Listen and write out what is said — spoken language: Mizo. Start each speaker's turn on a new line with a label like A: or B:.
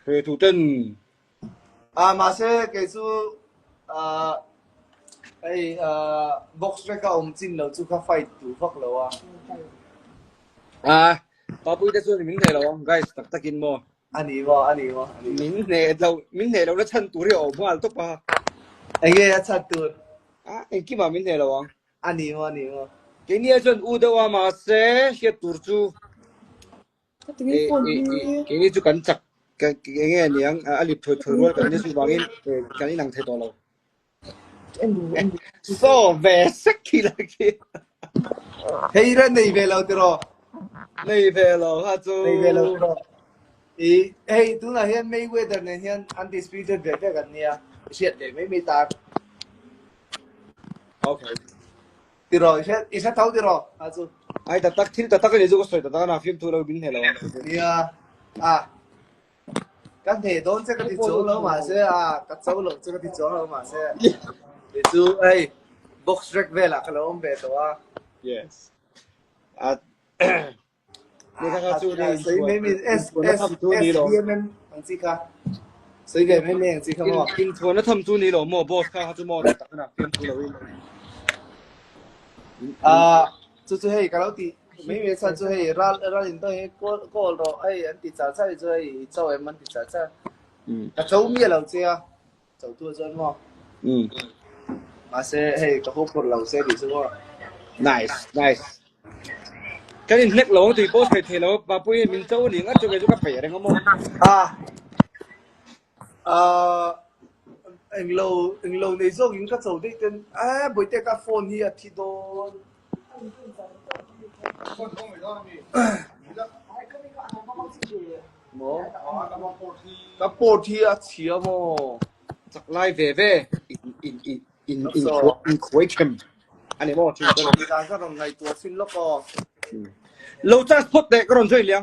A: He tu ten.
B: A mahse kei chu ah hei ah box rek a awm chin lo chu ka fight duh vak lo a.
A: A Papui te chuan min hneh lo ang guys tak takin maw.
B: A ni maw a ni maw a ni.
A: Min hneh lo min hneh lo na chhan tur hi a awm nghal tawp a.
B: Enge a chhan tur?
A: A engkimah min hneh lo ang.
B: A ni maw a ni maw.
A: Keini ah chuan u deuh a mahse hriat tur chu keini chu kan chak enge aniang a lip thawi thawi rual kan ni chu vangin kan inang thei tawh lo. Saw ve sek khi la khi.
B: Hei ra nei ve lo tiraw?
A: Nei ve lo kha chu.
B: Nei ve lo tiraw? I hei tunah hian Mayweather nen hian undisputed ve vek an nia. I hriat ve mai mai tan.
A: Okay.
B: Tiraw i hriat i hre tho tiraw kha chu.
A: Ai tak tak thil tak tak ani chu ka sawi tak tak a na fiamthu lo min hneh lo ang.
B: Nia. Ah. Ka hneh dawn che ka ti chuang lo mahse a ka cho lo che ka ti chuang lo mahse kei chu hei box rek velah ka lo awm ve tawh a.
A: Yes. A ni kha kha chu ni
B: Sawi mai mai S S S D M M ang chi kha. Sawi ve mai mai ang chi kha maw.
A: Inchhuan a tham chu ni lo maw boss kha kha chu maw tak tak na fiam thu lo in.
B: Ah chu chu hei ka lo ti mai mai chhan chu hei ral ral in to hi call call rawh hei an ti char char chu hei i cho em an ti char char. Ka cho mi lo che a cho tu chuan maw. Mahse hei ka hu phur lo che tih chu maw.
A: Nice nice. Kan in hnek lo tui pawh thei thei lo Papui hian min cho ni ngat chu kei chu ka peih reng a maw.
B: Ah ah englo englo nei zawk in ka cho daih ten eh bawihte ka phone hi a thi dawn. Maw ka port hi a chhia maw.
A: Chak lai ve ve in in in in in in khuai khem ani maw chu
B: ka rawn ngaihtuah chin lawk aw.
A: Lo charge phawt teh ka rawn join liang.